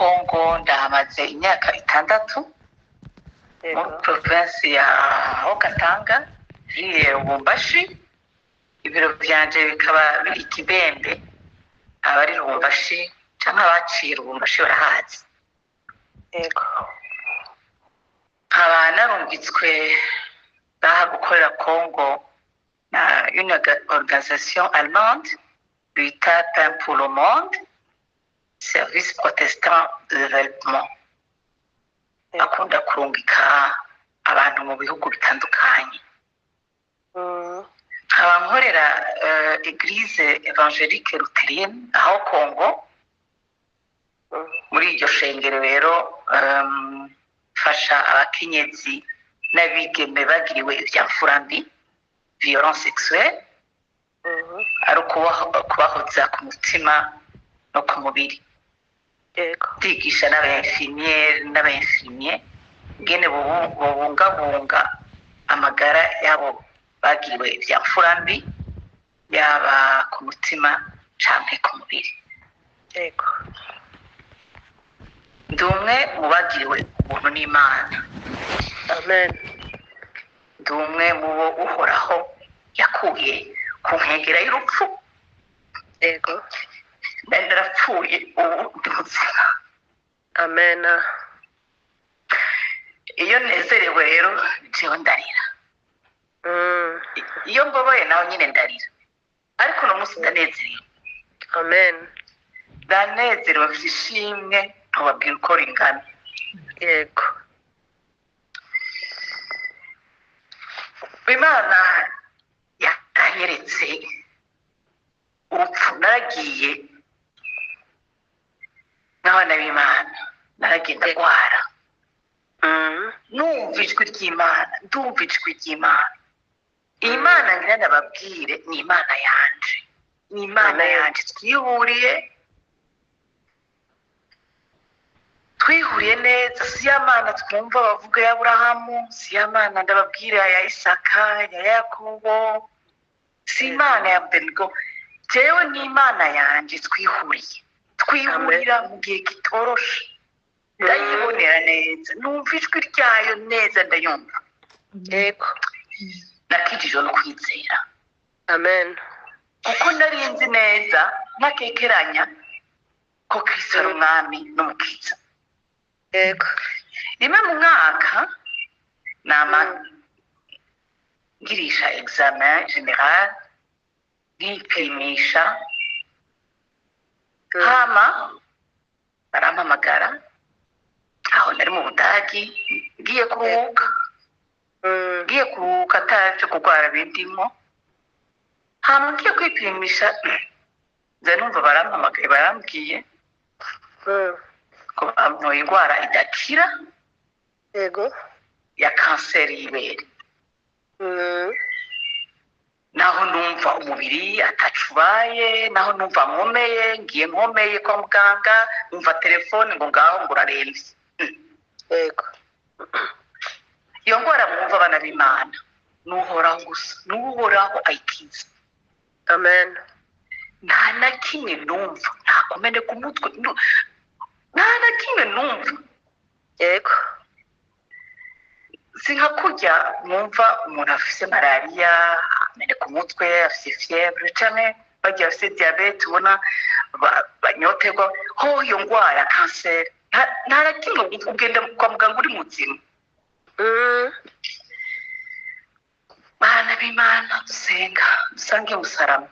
Kongo ndahamaze imyaka 6 muri province ya Haut-Katanga, ville Lubumbashi. Ibiro vyanje bikaba biri Kibembe. Abari Lubumbashi canke abaciye Lubumbashi barahazi. Nkaba narungitswe ngaha gukorera Kongo na une organisation allemande bita Pain pour le Monde, Service Protestant de Développement. Bakunda kurungika abantu mu bihugu bitandukanye. Nkaba nkorera Église Évangélique Luthérienne aho Kongo. Muri iryo shengero rero mfasha abakenyezi n'abigeme bagiriwe ibya mfura mbi, violence sexuelle, ari ukubahoza ku mutima no ku mubiri. Ndigisha n'aba infirmières n'aba infirmiers ingene bobungabunga amagara yabo bagiriwe ibya mfura mbi, yaba ku mutima canke ku mubiri. Ndi umwe mu bagiriwe ubuntu n'Imana. Amen. Ndi umwe mu bo Uhoraho yakuye ku nkengera y'urupfu. Nari narapfuye, ubu ndi muzima. Amen. Iyo nezerewe rero, jewe ndarira. Iyo mbabaye naho nyine ndarira, ariko uno munsi ndanezerewe. Amen. Ndanezerewe, mfite ishimwe ntubabwira uko ringana. Imana yanyeretse urupfu. Naragiye n'abana b'Imana, naragenda ndwara. Numva ijwi ry'Imana, ndumva ijwi ry'Imana. Iyi Mana ngira ndababwire ni Imana yanje, ni Imana Amen. yanje. Twihuriye, twihuriye neza. Si ya Mana twumva bavuga ya Aburahamu, si ya Mana ndababwira ya Isaka, ya Yakobo, si Imana ya Abednego. Jewe ni Imana yanje twihuriye, twihurira mu gihe kitoroshe. Ndayibonera neza, numva ijwi ryayo neza, ndayumva. Nakijijwe no kwizera. Amen. Kuko nari nzi neza ntakekeranya ko Kristo ari Umwami n'Umukiza. Rimwe mu mwaka nama ngirisha examen général, nkipimisha. Hama barampamagara aho nari mu Budagi ngiye kuruhuka. Ngiye kuruhuka atavyo kurwara bindimo. Hama ngiye kwipimisha, nza numva barampamagaye, barambwiye ko bampoye indwara idakira ya kanseri y'ibere. Naho numva umubiri atacubaye, naho numva nkomeye, ngiye nkomeye kwa muganga, numva telefone ngo ngaho ngo uraremvye. Iyo ndwara mwumva, abana b'Imana, n'Uhoraho gusa, n'Uhoraho ayikiza. Amen. Nta na kimwe numva, nta kumeneka umutwe, nta na kimwe numva. Si nka kurya mwumva umuntu afise malariya ameneka umutwe, afise fièvre, canke bagiye bafise diabète, ubona banyoterwa. Ho iyo ndwara ya kanseri nta na kimwe, ugenda kwa muganga uri muzima. Bana b'Imana dusenga, dusange umusaraba.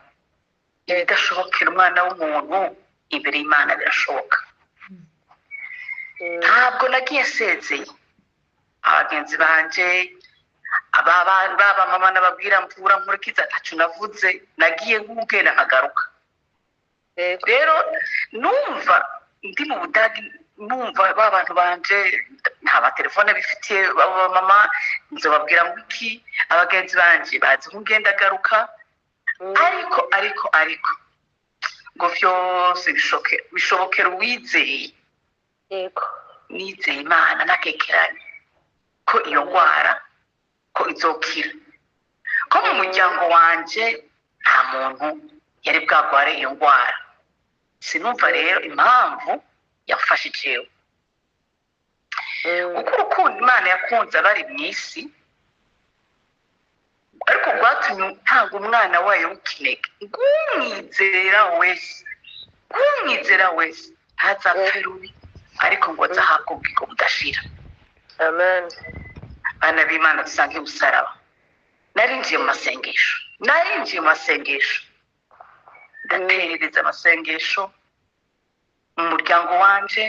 Ibidashobokera umwana w'umuntu, imbere y'Imana birashoboka. Ntabwo nagiye nsezeye abagenzi banje, baba mama nababwira mvura nkurikiza, ntaco navuze. Nagiye nk'ugenda nkagaruka. Rero numva ndi mu Budagi, numva ba bantu banje nta matelefone bifitiye, baba mama nzobabwira ngo iki? Abagenzi banje bazi nk'ugenda agaruka. Ariko ngo vyose bishobokera uwizeye. Nizeye Imana nakekeranye ko iyo ndwara ko izokira, ko mu muryango wanje nta muntu yari bwagware iyo ndwara. Sinumva rero impamvu Yafashe jewe kuko urukundo Imana yakunze abari mu isi, ariko rwatumye utanga umwana wayo w'ikinege, ngumwizera wese, ngumwizera wese ntazapfe rubi, ariko ngo azahabwe ubugingo budashira. Amen. Bana b'Imana, dusange umusaraba. Narinjiye mu masengesho, narinjiye mu masengesho, ndaterereza amasengesho mu muryango wanje,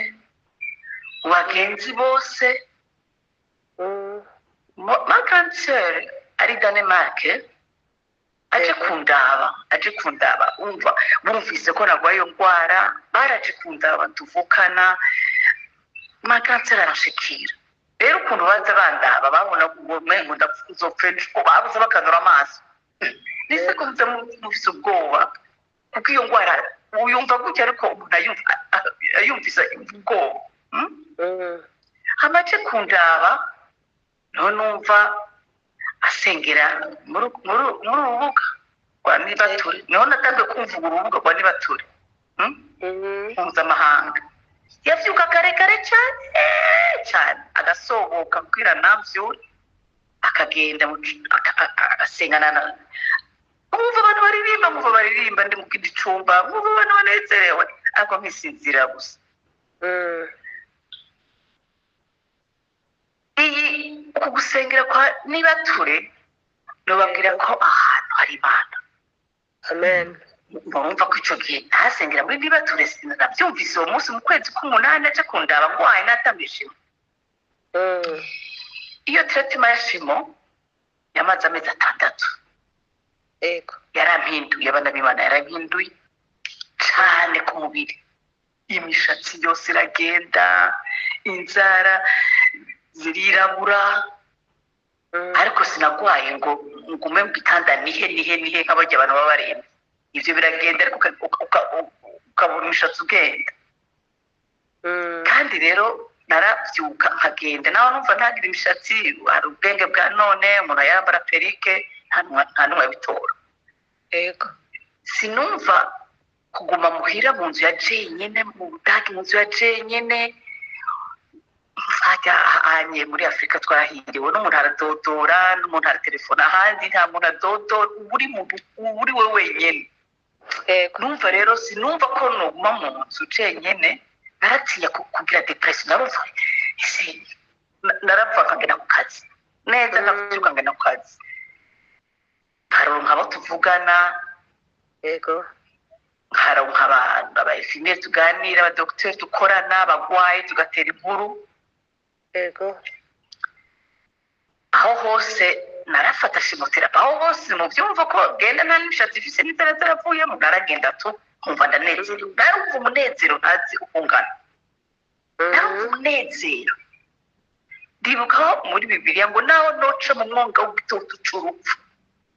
mu bagenzi bose. Ma grande sœur ari Danemark aje kundaba, aje kundaba. Umva, bumvise ko narwaye iyo ndwara, baraje kundaba, tuvukana. Ma grande sœur aranshikira. Rero ukuntu baza bandaba, babona ngo umengo ndazopfa ejo, babuze bakanura amaso. Nise ko nza mufise ubwoba, kuko iyo ndwara uyumva gutya, ariko umuntu ayumvise ubwoba. Amaze kundaba, niho numva asengera muri uru rubuga rwa Nibature. Niho natangiye kumva urubuga rwa Nibature mpuzamahanga. Yavyuka kare kare cyane cyane, agasohoka kugira namvyure, akagenda agasengana na mwumva abantu baririmba, mwumva baririmba, ndi mu kindi cumba, mwumva abantu banezerewe, ariko nkisinzira gusa. Iyi uku gusengera kwa Nibature, nobabwira ko ahantu hari Imana. Amen. Murumva ko ico gihe ntasengera muri Nibature, navyumvise uwo munsi mu kwezi k'umunani aje kundaba ngwaye, natamye chimio. Iyo traitement ya chimio yamaze amezi 6. Yarampinduye, abana b'Imana, yarampinduye cane ku mubiri. Imishatsi yose iragenda, inzara zirirabura. Ariko sinagwaye ngo ngume mu gitanda nihe nihe nihe nk'abarya abantu baba barembye. Ivyo biragenda, ariko ukabona imishatsi ugenda. Kandi rero naravyuka nkagenda, naho numva ntagira imishatsi. Hari ubwenge bwa none, umuntu yambara perruque, nta n'umwe abitora. Sinumva kuguma muhira mu nzu ya jenyine, mu Budage, mu nzu ya jenyine. Hajya ahanye muri Afurika twarahiriwe, n'umuntu aradodora, n'umuntu aratelefona. Ahandi nta muntu adodora, uba uri mu uba uri we wenyine. Numva rero sinumva ko noguma mu nzu jenyine, naratinya kugira dépression. Narumva ese narapfa nkagenda ku kazi neza, nkavyuka ngenda ku kazi, nkaronka abo tuvugana, nkaronka abantu, aba infirmières tuganira, abadogiteri dukorana, abagwayi tugatera inkuru. Aho hose narafata chimiothérapie, aho hose muvyumva ko genda nta n'imishatsi ifise, n'inzara zaravuyemo, naragenda tu nkumva ndanezerewe. Narumva umunezero ntazi uko ungana, narumva umunezero. Ndibukaho muri Bibiliya ngo naho noca mu mwonga w'igitutu c'urupfu,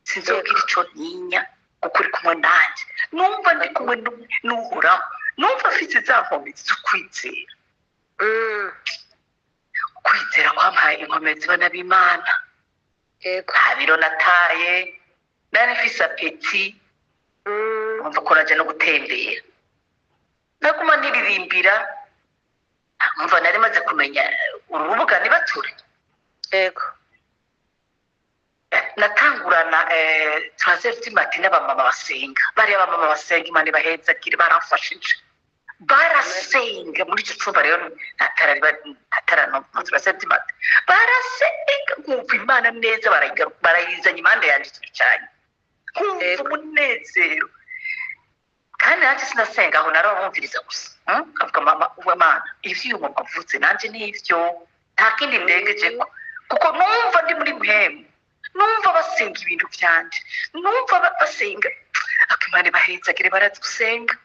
sinzogira ico ntinya, kuko uri kumwe nanje. Numva ndi kumwe n'Uhoraho, numva mfise za nkomezi z'ukwizera. Ukwizera kwampaye inkomezi, bana b'Imana. Nta biro nataye, nari mfise appétit. Numva ko naja no gutembera, naguma niririmbira. Numva nari maze kumenya urubuga Nibature. Natangurana 3 heures du matin n'abamama basenga. Bariya abamama basenga, Imana ibahezagire, baramfashije, barasenga muri ico cumba. Rero ntatara riba ntatara no 3 heures du matin barasenga, nkumva Imana neza barayizanye impande yanje, turicaranye, nkumva umunezero. Kandi nanjye sinasenga aho, narabumviriza gusa. Nkavuga: "Mama uw'Imana, ivyo uyu mama avuze nanjye nivyo, nta kindi ndengejeko." Kuko numva ndi muri mpemu, numva basenga ibintu vyanje, numva basenga. Ako Imana ibahezagire, barazi gusenga.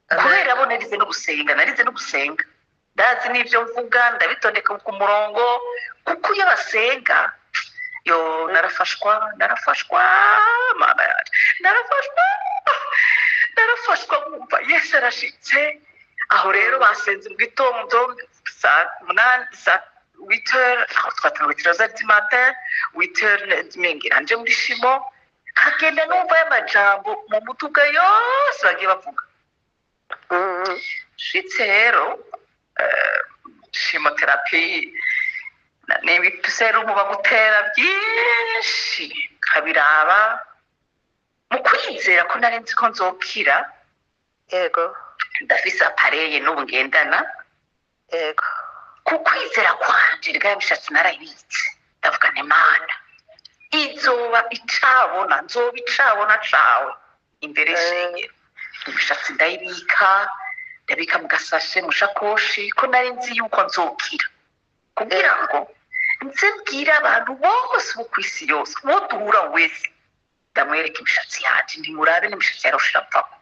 Kubera bo narize no gusenga, narize no gusenga, ndazi n'ivyo mvuga, ndabitondeka ku murongo. Kuko iyo basenga yo, narafashwa, narafashwa, mama yanje, narafashwa, narafashwa, nkumva Yesu arashitse. Aho rero basenze mu gitondo saa 8, saa 8 heures, aho twatanga 3 heures du matin, 8 heures ngira nje muri chimio, nkagenda numva y'amajambo mu muduga yose bagiye bavuga. Nshitse rero Chimiothérapie ni ibiserumu bagutera byinshi, nkabiraba mu kwizera ko nari nzi ko nzokira. Ndafise appareil n'ubu ngendana. Ku kwizera kwanje rega mishatsi narayibitse, ndavuga nti: "Mana, izoba icabona, nzoba icabona cawe imbere y'ishengero." Imishatsi ndayibika, ndabika mu gasashe, mu shakoshi, ko nari nzi yuko nzokira, kugira ngo nze mbwire abantu bose bo ku isi yose, uwo duhura wese ndamwereka imishatsi yanje, ntimurabe n'imishatsi yarusha iravako,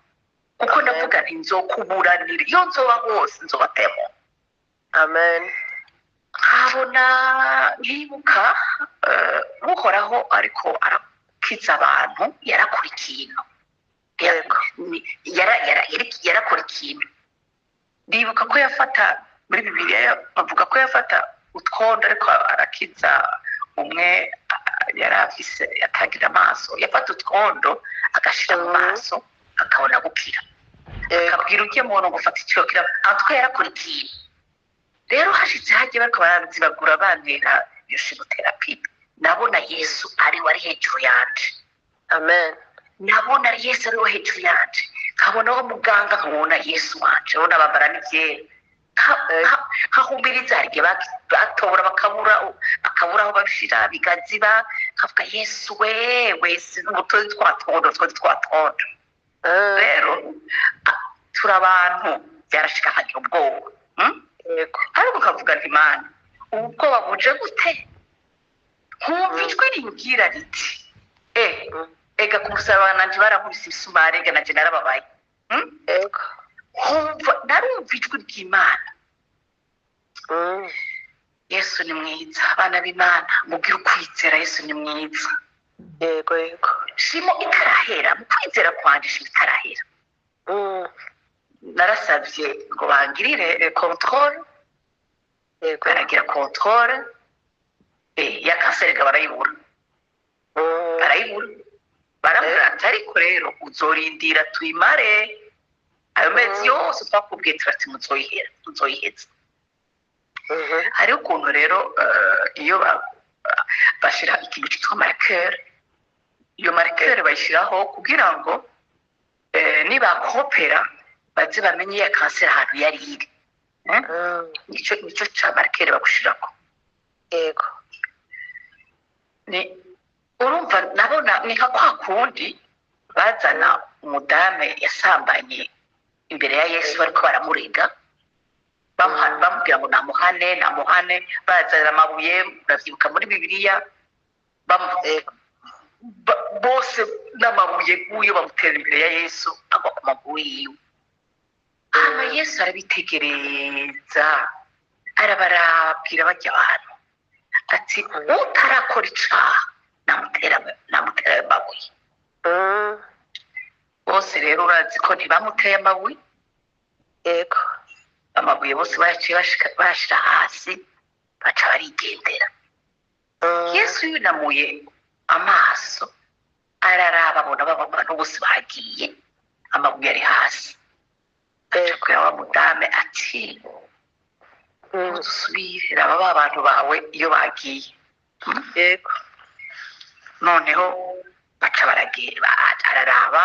kuko ndavuga nti: "Nzokuburanira iyo nzoba hose, nzobatemo." Amen. Nkabona nkibuka Uhoraho ariko arakiza abantu, yarakora ikintu. Yarakora ikintu. Ndibuka ko yafata muri Bibiliya, bavuga ko yafata utwondo ariko arakiza umwe yari afise atagira amaso, yafata utwondo agashira mu maso akabona gukira. Akabwira ugiye muntu ngo ufate icyo kira atwe. Yarakora ikintu rero. Hashitse hagiye bariko baranzibagura, bantera iyo chimiothérapie, nabona Yesu ari we ari hejuru yanje. Amen. Nabona ari Yesu ari we hejuru yanje, nkabona wa muganga, nkabona Yesu wanje, abona bambara n'ivyera. Nkahumiriza. Hari igihe batobora bakabura aho babishira, bigaziba, nkavuga: "Yesu we wese umutozi twatondo twose twatondo." Rero turi abantu, byarashika nkagira ubwoba, Ariko nkavuga nti: "Mana, ubu bwoba buje gute?" Nkumva ijwi rimbwira riti: "Ega ku musaraba nanje barankubise ibisumari, ega nanje narababaye." Nkumva narumva ijwi ry'Imana. Yesu ni mwiza, abana b'Imana, mugire ukwizera, Yesu ni mwiza. yego yego Chimio itarahera, mu kwizera kwanje, chimio itarahera, narasabye ngo bangirire contrôle. Baragira contrôle ya kanseri, ga barayibura. Barayibura, barambwira ati: "Ariko rero uzorindira tuyimare ayo mezi yose twakubwiye." Turati: "Muzoyihera, muzoyiheza." Hariho ukuntu rero iyo bashira ikintu cyitwa marqueur, iyo marqueur bayishyiraho kugira ngo nibakopera baze bamenye iya kanseri ahantu yari iri. Nico ca marqueur bagushirako. Ni urumva nabona ni nka kwa kundi bazana umudame yasambanye imbere ya Yesu, bariko baramurega, bamubwira ngo namuhane, namuhane, bazana amabuye. Uravyibuka muri Bibiliya, bose n'amabuye guyo bamutera imbere ya Yesu, agwa ku maguru yiwe. Hama Yesu arabitegereza, arabarabwira bajya abantu ati: "Utarakora icaha namutera, namutera ayo mabuye." Bose rero urazi ko ntibamuteye amabuye. Amabuye bose bayaciye bayashira hasi, baca barigendera. Yesu yunamuye amaso araraba, abona baba bantu bose bagiye, amabuye ari hasi, aca kubwira wa mudame ati: "Dusubire, raba ba bantu bawe iyo bagiye." Noneho baca baragenda, araraba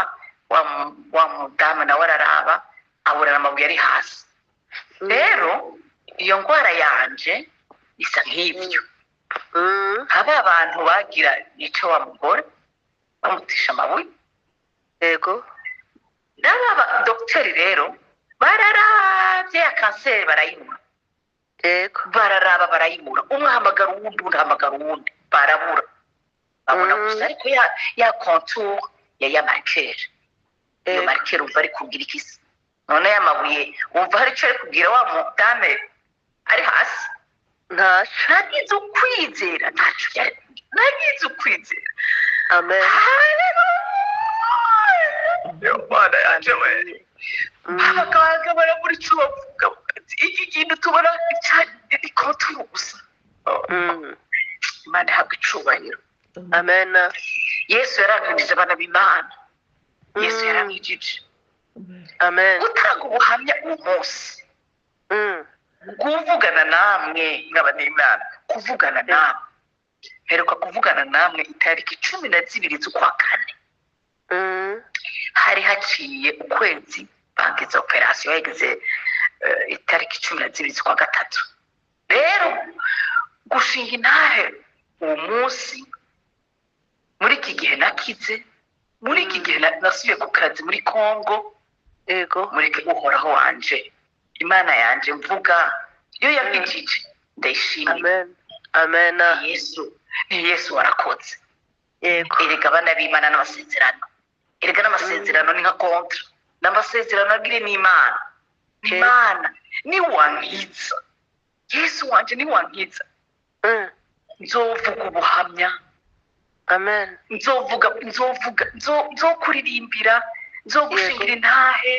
wa mudamu nawe araraba, abura amabuye ari hasi. Rero iyo ndwara yanje isa nk'ibyo, nka ba bantu bagira nica wa mugore bamutisha amabuye. N'aba dogiteri rero bararavye ya kanseri barayibura. Bararaba barayibura, umwe ahamagara uwundi, uwundi ahamagara uwundi, barabura. Babona gusa ariko ya contour ya marqueur, iyo marqueur umva ari kubwira ikisi none ya mabuye, wumva hari icyo ari kubwira wa mudame ari hasi? Ntaco. Nagize ukwizera, ntaco byari kubwira, nagize ukwizera. Amen. Haleluya, Mana yanje we! Abaganga barabura icyo bavuga, ati: "Iki kintu tubona ni contour gusa." Imana ihabwa icubahiro. Amen. Yesu yarankijije, abana b'Imana, Yesu yarankijije. Amen. Gutanga ubuhamya uwo munsi. Kuvugana namwe nkaba n'Imana, kuvugana namwe, mperuka kuvugana namwe itariki 12 z'ukwa kane. Hari haciye ukwezi bangize operasiyo, yagize itariki 12 z'ukwa gatatu. Rero gushinga intahe uwo munsi, muri iki gihe nakize, muri iki gihe nasubiye ku kazi muri Kongo. Mureke Uhoraho wanje, Imana yanje mvuga iyo yankijije, ndayishimiye. Amen, amen. Yesu ni Yesu, warakoze. Erega abana b'Imana n'amasezerano, erega n'amasezerano ni nka contrat, n'amasezerano agire n'Imana, n'Imana niwankiza, Yesu wanje niwankiza, nzovuga ubuhamya. Amen. Nzovuga, nzovuga, nzokuririmbira, nzogushingira intahe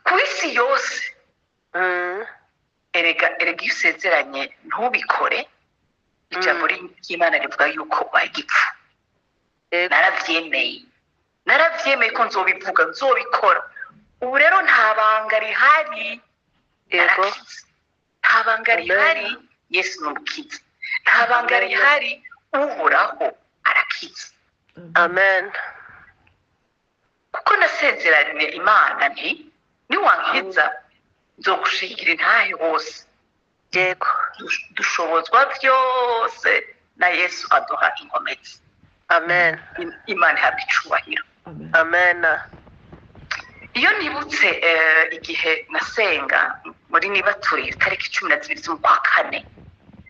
ku isi yose. Erega iyo usezeranye ntubikore, ijambo ry'Imana rivuga yuko ubaye igipfu. Naravyemeye, naravyemeye ko nzobivuga, nzobikora. Ubu rero nta banga rihari. Narakize, nta banga Amen. rihari. Yesu ni umukiza, nta banga Amen. rihari. Uhoraho arakiza. Amen. Kuko nasezeranye Imana nti: "Niwankiza nzogushingira intahe hose." Dushobozwa byose na Yesu aduha inkomezi. Amen. Imana ihabwa icubahiro. Amen. Iyo nibutse igihe nasenga muri nibaturiye tariki 12 z'ukwa kane,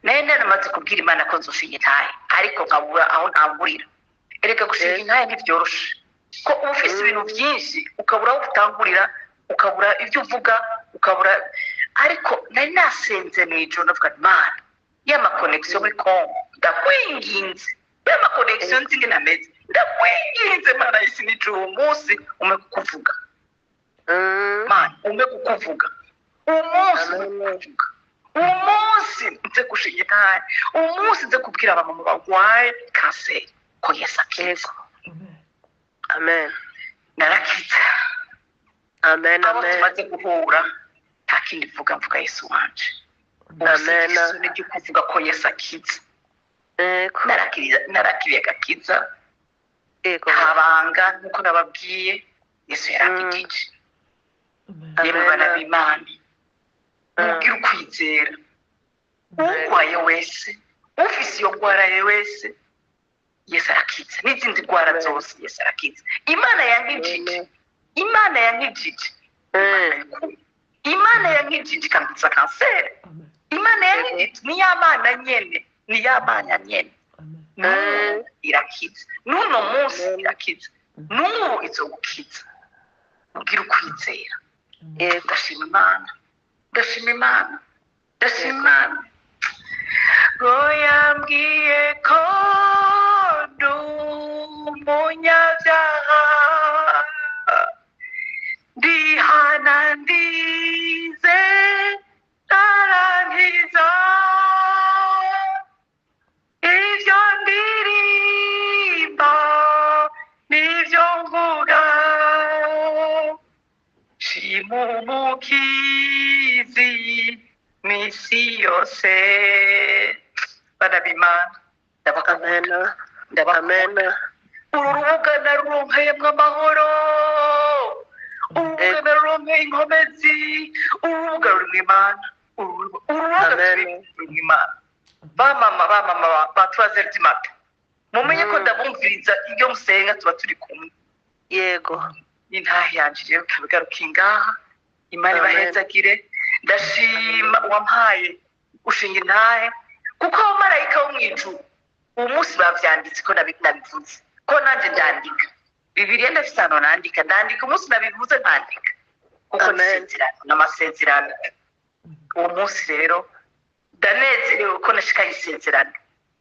nayo naramaze kubwira Imana ko nzoshinga intahe, ariko nkabura aho ntangurira. Erega gushinga intahe ntibyoroshe, ko uba ufise ibintu byinshi, ukabura aho utangurira, ukabura ibyo uvuga, ukabura. Ariko nari nasenze mu ijoro, ndavuga nti: "Mana, y'ama connexion muri Kongo, ndakwinginze, y'ama connexion nzi ingene ameze, ndakwinginze Mana y'isi n'ijuru, uwo munsi umpe kukuvuga." Mana, umpe kukuvuga uwo munsi, umpe Amen. kukuvuga uwo munsi, nze gushinga intahe uwo munsi, nze kubwira abamama barwaye kanseri ko Yesu akiza. Amen. Narakiza. Amen. Abo Amen. tumaze guhura, nta kindi mvuga, mvuga Yesu wanje. Ubu Amen. singira isoni ryo kuvuga ko Yesu akiza. Narakiriye, narakiriye agakiza. Nta banga, nk'uko nababwiye, Yesu yarakijije. Yemwe Amen. bana b'Imana, mubwire ukwizera urwaye wese, ufise iyo ndwara ye wese, Yesu arakiza n'izindi ndwara Amen. zose. Yesu arakiza. Imana yankijije, Imana yankijije, Imana y'ukuri, Imana yankijije ikankiza kanseri, Imana yankijije, ni ya Mana nyene, ni ya Mana nyene n'ubu irakiza, n'uno munsi Amen. irakiza, n'ubu izogukiza, ubwire ukwizera. Ndashima Imana, ndashima Imana, ndashima Imana ngo yambwiye ko ndi umunyabyaha, ndihana, ndize, arankiza. Ibyo ndirimba nibyo mvuga, shima Umukizi misi yose. Bana b'Imana, ndabakunda. Amen. Ndabakunda. Amen. Uru rubuga naruronkeyemwo amahoro, uru rubuga naruronkeye inkomezi, uru rubuga rurimwo Imana, uru rubuga Amen. rurimwo Imana. Ba mama, ba mama ba 3 heures du matin, mumenye ko ndabumviriza ibyo musenga, tuba turi kumwe. N'intahe yanje rero ikaba igarukiye ngaha. Imana Amen. ibahezagire. Ndashima uwampaye ushinga intahe, kuko abamarayika bo mu ijuru uwo munsi bavyanditse ko nabivuze, ko nanjye ndandika Bibiliya, ndafise ahantu nandika, ndandika umunsi nabivuze, nkandika kuko Amen. n'isezerano n'amasezerano. Uwo munsi rero ndanezerewe ko nashikaye isezerano.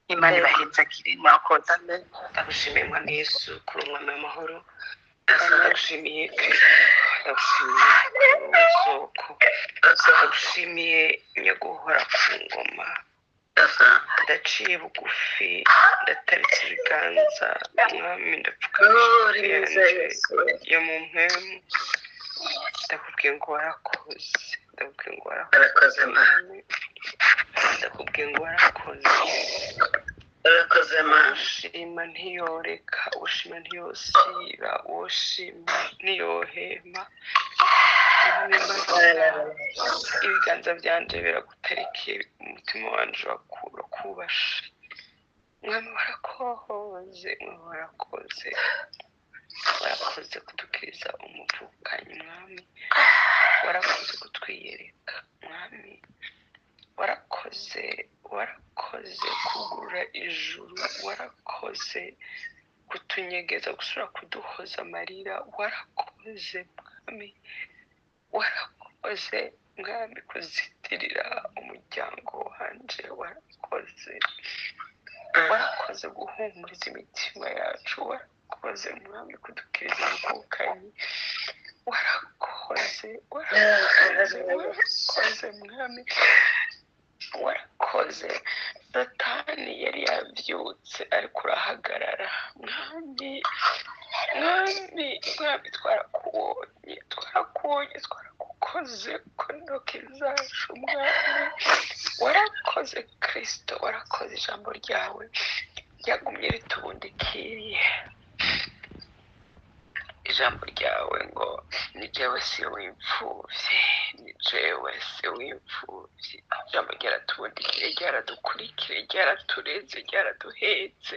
Imana ibahezagire, murakoze. Amen. Ndagushimiye Mwami Yesu kuri umwami w'amahoro. Amen. Ndagushimiye Kristo, ndagushimiye kuri isoko, ndagushimiye nyaguhora ku ngoma. Ndaciye bugufi, ndataritse ibiganza Mwami, ndapfukamisha imitwe yanje yo mu mpemu, ndakubwiye ngo warakoze. Ndakubwiye ngo Warakoze, warakoze Ma. Mwami. Ndakubwiye ngo warakoze. Warakoze, Ma. Ushima ntiyoreka, ushima ntiyosiba, ushima ntiyohema. Mwami Imana, ibiganza byanje biraguterekeye, umutima wanje urakubashe. Mwami warakoze, Mwami warakoze, warakoze kudukiriza umuvukanyi. Mwami warakoze kutwiyereka. Mwami warakoze, warakoze kugurura ijuru, warakoze kutunyegeza, gusubira kuduhoza amarira. Warakoze Mwami, warakoze Mwami kuzitirira umuryango wanje. Warakoze, warakoze guhumuriza imitima yacu. Warakoze Mwami kudukiriza umuvukanyi. Warakoze, warakoze, warakoze Mwami, warakoze. Satani yari yabyutse ariko urahagarara Mwami. Mwami, Mwami, twarakubonye, twarakubonye, twaragukoze ku ntoki zacu. Mwami warakoze, Kirisito warakoze. Ijambo ryawe ryagumye ritubundikiriye. Ijambo ryawe ngo ni jewe se w'imfuvyi, ni jewe se w'imfuvyi. Ijambo ryaratubundikiriye, ryaradukurikiye, ryaratureze, ryaraduhetse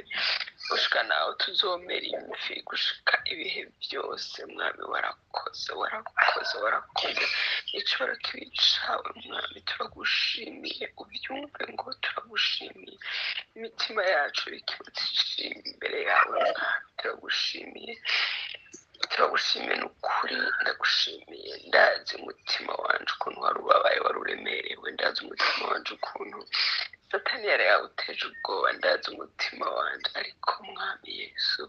gushika naho tuzomera imvi, gushika ibihe byose. Mwami warakoze, warakoze, warakoze. Icibaro kibi cawe Mwami, turagushimiye. Ubyumve ngo turagushimiye. Imitima yacu ikibutse ishimye imbere yawe Mwami. Turagushimiye, turagushimiye. Ni ukuri ndagushimiye. Ndazi umutima wanje ukuntu wari ubabaye, wari uremerewe. Ndazi umutima wanje ukuntu Satani yari yawuteje ubwoba. Ndazi umutima wanje, ariko Mwami Yesu,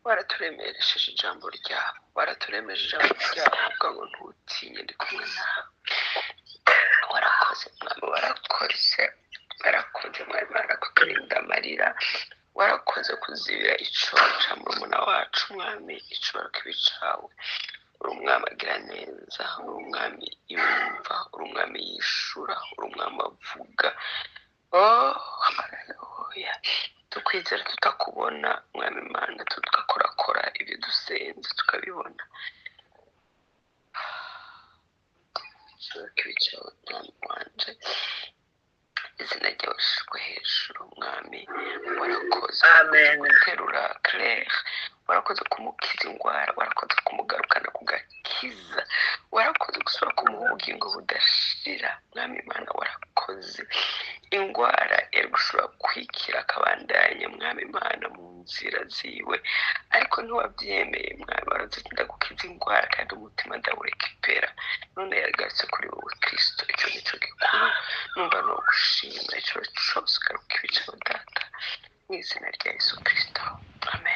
waraturemeresheje ijambo ryawe, waraturemeje ijambo ryawe uvuga ngo ntutinye, ndi kumwe nawe. Warakoze Mwami, warakoze, warakoze Mwami Mana kuturinda amarira. Warakoze kuzibira icobo ca murumuna wacu. Mwami, icobaro kibi cawe. Uri umwami agira neza, uri umwami yumva, uri umwami yishura, uri umwami avuga. Oh, haleluya! Tukwizera tutakubona Mwami Mana, tugakorakora ibyo dusenze tukabibona. Icobaro kibi cawe Mwami wanje, izina ryawe rishirwe hejuru. Mwami warakoze. Amen. Guterura Claire, warakoze kumukiza indwara, warakoze kumugarukana ku gakiza, warakoze gusubira kumuha ubugingo budashira. Mwami Imana, warakoze. Indwara yari gushobora kwikira akabandanya Mwami Imana mu nzira ziwe, ariko ntiwabyemeye Mwami. Warakoze, ndagukiza indwara kandi umutima ndawurekipera. None yagarutse kuri wowe Kristo. Icyo nicyo gikuru. Numva no gushima icyo cyose. Ugaruka ibicaro Data, mu izina rya Yesu Kristo, amen.